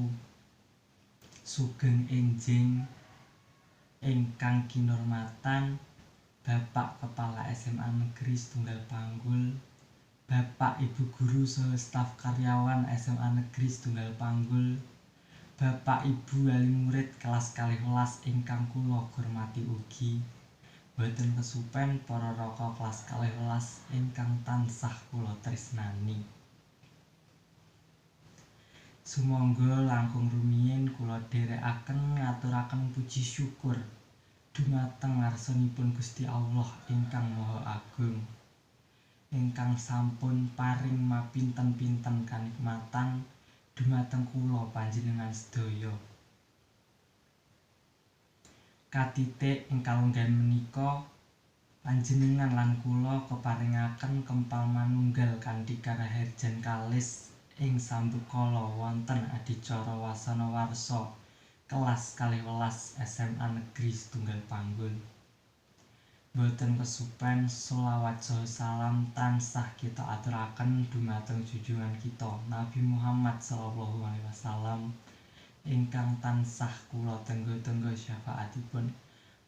wabarakatuh. Sugeng enjing ingkang kinurmatan Bapak Kepala SMA Negeri Setunggal Panggul, Bapak Ibu Guru saha staf karyawan SMA Negeri Setunggal Panggul, Bapak Ibu wali murid kelas 12 ingkang kula hormati ugi. Boten kesupen para raka kelas 12 ingkang tansah kula tresnani. Sumangga langkung rumiyin kula dherekaken ngaturaken puji syukur dumateng ngarsanipun Gusti Allah ingkang Maha Agung, ingkang sampun paring mapinten-pinten kanikmatan dumateng kula panjenengan sedaya. Katitik ing kalenggahan menika panjenengan lan kula keparingaken kempal manunggal kanthi karaharjan kalis ing sambekala wonten adicara wasana warsa kelas 12 SMA Negeri Setunggal Panggul. Boten kesupen sholawat saha salam tansah kita aturaken dumateng junjungan kita Nabi Muhammad sallallahu alaihi wasallam ingkang tansah kula tengga-tengga syafaatipun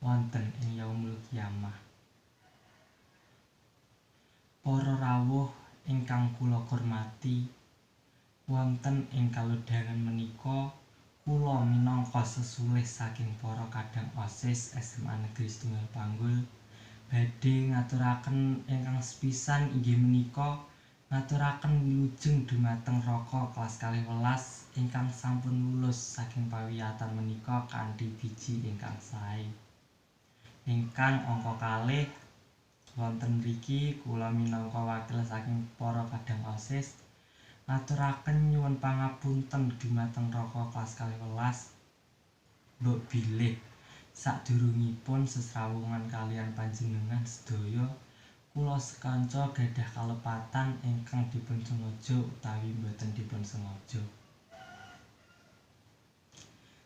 wonten ing yaumul kiamah. Para rawuh ingkang kula hormati, wonten ing kalodhangan menika kula minangka sesulih saking para kadang OSIS SMA Negeri Setunggal Panggul badhe ngaturaken ingkang sepisan inggih menika ngaturaken wilujeng dumateng raka kelas 12 ingkang sampun lulus saking pawiyatan menika kanthi biji ingkang sae. Ingkang angka kalih wonten mriki kula minangka wakil saking para kadang OSIS ngaturaken nyuwun pangapunten dumateng raka kelas 12 mbok bilih sadurungipun sesrawungan kaliyan panjenengan sedaya kula sekanca gadah kalepatan ingkang dipun sengaja utawi boten dipun sengaja.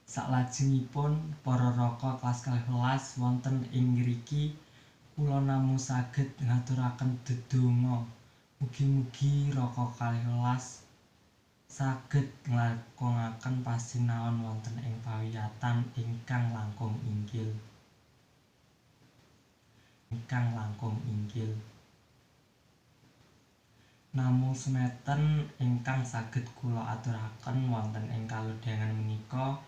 Saklajengipun para raka kelas 12 wonten ing ngriki kula namung saged ngaturaken dedonga mugi-mugi raka 12 saged nglangkungaken pasinaon wonten ing pawiyatan ingkang langkung inggil. Ingkang langkung inggil. Namung semeten ingkang saged kula aturaken wonten ing kalodhangan menika.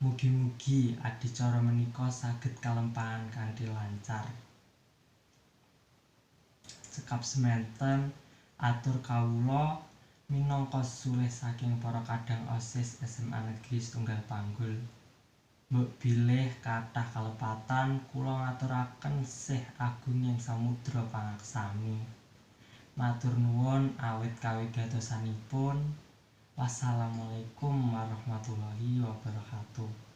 Mugi-mugi adicara menika saged kalempahan kanthi lancar. Cekap sementen atur kawula minangka sesulih saking para kadang OSIS SMA Negeri Setunggal Panggul. Mbok bilih kathah kalepatan kula ngaturaken sih agunging samudra pangaksami. Matur nuwun awit kawigatosanipun. Wassalamualaikum warahmatullahi wabarakatuh.